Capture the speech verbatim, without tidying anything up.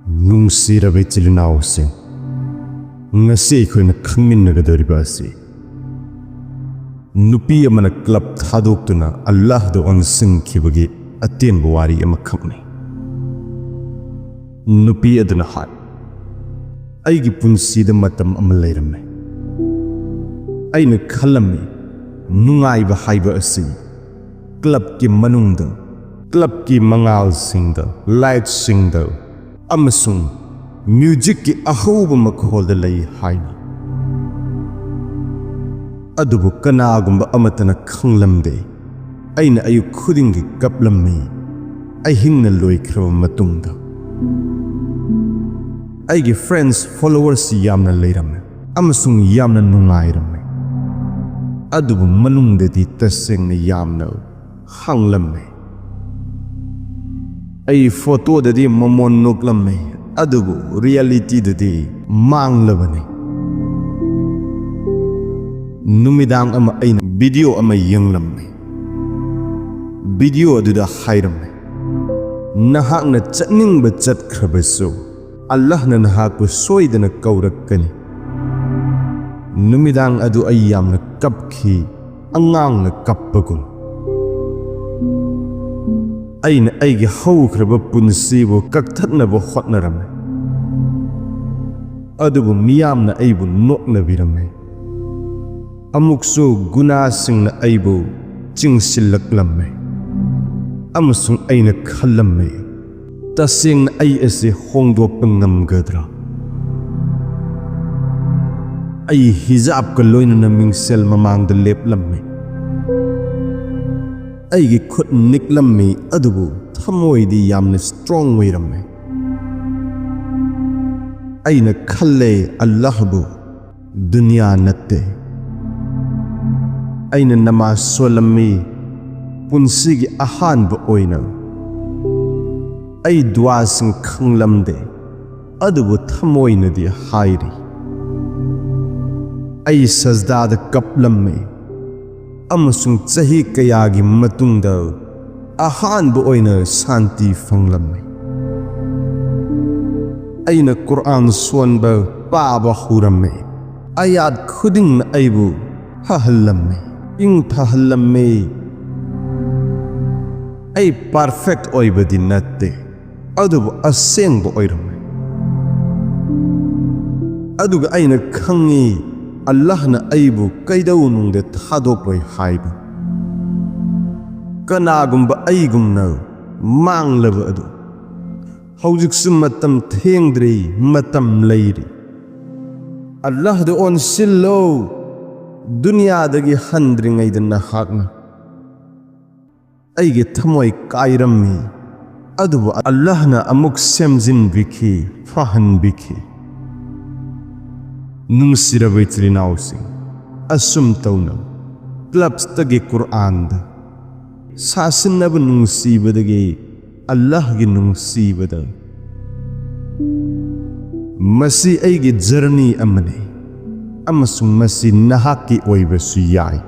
ꯅꯨꯡꯁꯤꯔꯕ ꯏꯆꯤꯜ ꯏꯅꯥꯎꯁꯤꯡ, ꯉꯁꯤ ꯑꯩꯈꯣꯏꯅ ꯈꯪꯃꯤꯟꯅꯒꯗꯧꯔꯤꯕ ꯑꯁꯤ ꯅꯨꯄꯤ ꯑꯃꯅ ꯀ꯭ꯂꯕ ꯊꯥꯗꯣꯛꯇꯨꯅ ꯑꯜꯂꯥꯍꯗ ꯑꯣꯟꯁꯤꯟꯈꯤꯕꯒꯤ ꯑꯇꯦꯟꯕ ꯋꯥꯔꯤ ꯑꯃꯈꯛꯅꯤ꯫ ꯅꯨꯄꯤ ꯑꯗꯨꯅ ꯍꯥꯏ, "ꯑꯩꯒꯤ ꯄꯨꯟꯁꯤꯗ ꯃꯇꯝ ꯑꯃ ꯂꯩꯔꯝꯃꯦ꯫ ꯑꯩꯅ ꯈꯜꯂꯝꯃꯤ, ꯅꯨꯡꯉꯥꯏꯕ ꯍꯥꯏꯕ ꯑꯁꯤ ꯀ꯭ꯂꯕꯀꯤ ꯃꯅꯨꯡꯗ, ꯀ꯭ꯂꯕꯀꯤ ꯃꯉꯥꯜꯁꯤꯡꯗ, ꯂꯥꯏꯠꯁꯤꯡꯗ ꯑꯃꯁꯨꯡ ꯃ꯭ꯌꯨꯖꯤꯛꯀꯤ ꯑꯍꯧꯕ ꯃꯈꯣꯜꯗ ꯂꯩ ꯍꯥꯏꯅ꯫ ꯑꯗꯨꯕꯨ ꯀꯅꯥꯒꯨꯝꯕ ꯑꯃꯠꯇꯅ ꯈꯪꯂꯝꯗꯦ, ꯑꯩꯅ ꯑꯌꯨꯛ ꯈꯨꯗꯤꯡꯒꯤ ꯀꯞꯂꯝꯃꯤ, ꯑꯍꯤꯡꯅ ꯂꯣꯏꯈ꯭ꯔꯕ ꯃꯇꯨꯡꯗ꯫ ꯑꯩꯒꯤ ꯐ꯭ꯔꯦꯟꯁ, ꯐꯣꯂꯣꯋꯔꯁ ꯌꯥꯝꯅ ꯂꯩꯔꯝꯃꯤ ꯑꯃꯁꯨꯡ ꯌꯥꯝꯅ ꯅꯨꯡꯉꯥꯏꯔꯝꯃꯤ, ꯑꯗꯨꯕꯨ ꯃꯅꯨꯡꯗꯗꯤ ꯇꯁꯦꯡꯅ ꯌꯥꯝꯅ ꯍꯥꯡꯂꯝꯃꯤ꯫ ꯑꯩ ꯐꯣꯇꯣꯗꯗꯤ ꯃꯃꯣꯟ ꯅꯣꯛꯂꯝꯃꯤ, ꯑꯗꯨꯕꯨ ꯔꯤꯌꯦꯂꯤꯇꯤꯗꯗꯤ ꯃꯥꯡꯂꯕꯅꯤ꯫" ꯅꯨꯃꯤꯗꯥꯡ ꯑꯃ ꯑꯩꯅ ꯚꯤꯗꯤꯑꯣ ꯑꯃ ꯌꯦꯡꯂꯝꯃꯤ꯫ ꯚꯤꯗꯤꯑꯣ ꯑꯗꯨꯗ ꯍꯥꯏꯔꯝꯃꯤ, "ꯅꯍꯥꯛꯅ ꯆꯠꯅꯤꯡꯕ ꯆꯠꯈ꯭ꯔꯕꯁꯨ, ꯑꯜꯂꯥꯍꯅ ꯅꯍꯥꯛꯄꯨ ꯁꯣꯏꯗꯅ ꯀꯧꯔꯛꯀꯅꯤ꯫" ꯅꯨꯃꯤꯗꯥꯡ ꯑꯗꯨ ꯑꯩ ꯌꯥꯝꯅ ꯀꯞꯈꯤ, ꯑꯉꯥꯡꯅ ꯀꯞꯄꯒꯨꯝ꯫ ꯑꯩꯅ ꯑꯩꯒꯤ ꯍꯧꯈ꯭ꯔꯕ ꯄꯨꯟꯁꯤꯕꯨ ꯀꯛꯊꯠꯅꯕ ꯍꯣꯠꯅꯔꯝꯃꯤ, ꯑꯗꯨꯕꯨ ꯃꯤꯌꯥꯝꯅ ꯑꯩꯕꯨ ꯅꯣꯛꯅꯕꯤꯔꯝꯃꯤ꯫ ꯑꯃꯨꯛꯁꯨ ꯒꯨꯅꯥꯁꯤꯡꯅ ꯑꯩꯕꯨ ꯆꯤꯡꯁꯤꯜꯂꯛꯂꯝꯃꯤ, ꯑꯃꯁꯨꯡ ꯑꯩꯅ ꯈꯜꯂꯝꯃꯤ, "ꯇꯁꯦꯡꯅ ꯑꯩ ꯑꯁꯤ ꯍꯣꯡꯗꯣꯛꯄ ꯉꯝꯒꯗ꯭ꯔꯥ?" ꯑꯩ ꯍꯤꯖꯥꯕꯀ ꯂꯣꯏꯅꯅ ꯃꯤꯡꯁꯦꯜ ꯃꯃꯥꯡꯗ ꯂꯦꯞꯂꯝꯃꯤ꯫ ꯑꯩꯒꯤ ꯈꯨꯠ ꯅꯤꯛꯂꯝꯃꯤ, ꯑꯗꯨꯕꯨ ꯊꯃꯣꯏꯗꯤ ꯌꯥꯝꯅ ꯁ꯭ꯇꯔꯣꯡ ꯑꯣꯏꯔꯝꯃꯤ꯫ ꯑꯩꯅ ꯈꯜꯂꯦ, ꯑꯜꯂꯥꯍꯕꯨ, ꯗꯨꯅꯤꯌꯥ ꯅꯠꯇꯦ꯫ ꯑꯩꯅ ꯅꯃꯥꯖ ꯁꯣꯜꯂꯝꯃꯤ, ꯄꯨꯟꯁꯤꯒꯤ ꯑꯍꯥꯟꯕ ꯑꯣꯏꯅ꯫ ꯑꯩ ꯗꯨꯋꯥꯁꯤꯡ ꯈꯪꯂꯝꯗꯦ, ꯑꯗꯨꯕꯨ ꯊꯃꯣꯏꯅꯗꯤ ꯍꯥꯏꯔꯤ꯫ ꯑꯩ ꯁꯖꯗꯥꯗ ꯀꯞꯂꯝꯃꯤ, ꯑꯃꯁꯨꯡ ꯆꯍꯤ ꯀꯌꯥꯒꯤ ꯃꯇꯨꯡꯗ ꯑꯍꯥꯟꯕ ꯑꯣꯏꯅ ꯁꯥꯟꯇꯤ ꯐꯪꯂꯝꯃꯤ꯫ ꯑꯩꯅ ꯀꯨꯔꯥꯟ ꯁꯣꯟꯕ ꯄꯥꯕ ꯍꯧꯔꯝꯃꯤ꯫ ꯑꯌꯥꯠ ꯈꯨꯗꯤꯡꯅ ꯑꯩꯕꯨ ꯐꯍꯜꯂꯝꯃꯤ, ꯏꯪꯊꯍꯜꯂꯝꯃꯤ꯫ ꯑꯩ ꯄꯔꯐꯦꯛ ꯑꯣꯏꯕꯗꯤ ꯅꯠꯇꯦ, ꯑꯗꯨꯕꯨ ꯑꯁꯦꯡꯕ ꯑꯣꯏꯔꯝꯃꯤ꯫ ꯑꯗꯨꯒ ꯑꯩꯅ ꯈꯪꯉꯤ, ꯑꯜꯂꯥꯍꯅ ꯑꯩꯕꯨ ꯀꯩꯗꯧꯅꯨꯡꯗ ꯊꯥꯗꯣꯛꯂꯣꯏ ꯍꯥꯏꯕ꯫ ꯀꯅꯥꯒꯨꯝꯕ ꯑꯩꯒꯨꯝꯅ ꯃꯥꯡꯂꯕ ꯑꯗꯨ, ꯍꯧꯖꯤꯛꯁꯨ ꯃꯇꯝ ꯊꯦꯡꯗ꯭ꯔꯤ, ꯃꯇꯝ ꯂꯩꯔꯤ꯫ ꯑꯜꯂꯥꯍꯗ ꯑꯣꯟꯁꯤꯜꯂꯣ, ꯗꯨꯅꯤꯌꯥꯗꯒꯤ ꯍꯟꯗ꯭ꯔꯤꯉꯩꯗ ꯅꯍꯥꯛꯅ꯫ ꯑꯩꯒꯤ ꯊꯃꯣꯏ ꯀꯥꯏꯔꯝꯃꯤ, ꯑꯗꯨꯕꯨ ꯑꯜꯂꯥꯍꯅ ꯑꯃꯨꯛ ꯁꯦꯝꯖꯤꯟꯕꯤꯈꯤ, ꯐꯍꯟꯕꯤꯈꯤ꯫ ꯅꯨꯡꯁꯤꯔꯕ ꯏꯆꯤꯜ ꯏꯅꯥꯎꯁꯤꯡ, ꯑꯁꯨꯝ ꯇꯧꯅ ꯀ꯭ꯂꯕꯁꯇꯒꯤ ꯀꯨꯔꯥꯟꯗ, ꯁꯥꯁꯤꯟꯅꯕ ꯅꯨꯡꯁꯤꯕꯗꯒꯤ ꯑꯜꯂꯥꯍꯒꯤ ꯅꯨꯡꯁꯤꯕꯗ, ꯃꯁꯤ ꯑꯩꯒꯤ ꯖꯔꯅꯤ ꯑꯃꯅꯤ, ꯑꯃꯁꯨꯡ ꯃꯁꯤ ꯅꯍꯥꯛꯀꯤ ꯑꯣꯏꯕꯁꯨ ꯌꯥꯏ꯫